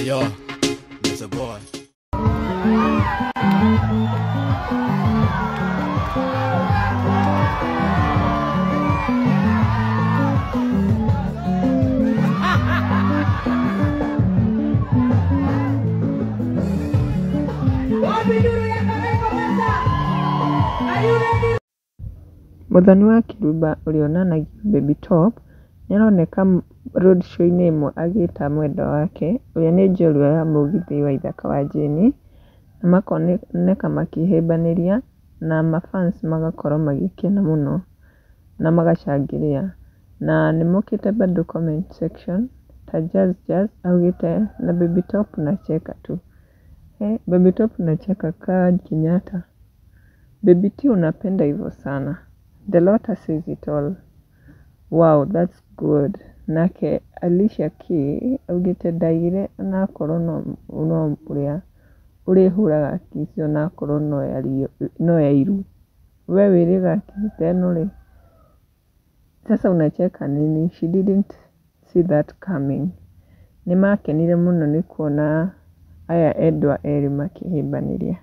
Ayo, it's a boy. Mũthoni wa Kĩrumba ũrĩa onanagia Baby Top, nĩaroneka road show -inĩ ĩmwe agĩta mwendwa wake, ũrĩa nĩ njorua ya mũgithi Waithaka wa Jane, na makoneka makĩhĩmbanĩria, na ma fans magakorwo magĩkena mũno na magacangĩrĩa. Na nĩmokĩte bado comment section ta Jazz Jazz augĩte na Baby Top nacheka tu. Baby Top unacheka kaa Kenyatta. Baby T unapenda hivyo sana. The Lotus says it all. Wow, that's good. Nake Alicia Key augĩte ndaigire onakorwo no ũrĩa ũrĩhũraga kiss onakorwo no ya iru. We wĩrĩga kiss ta ĩno rĩ, sasa unacheka nini? She didn't see that coming. Nĩ makenire mũno nĩ kuona aya endwa erĩ makĩhĩmbanĩria.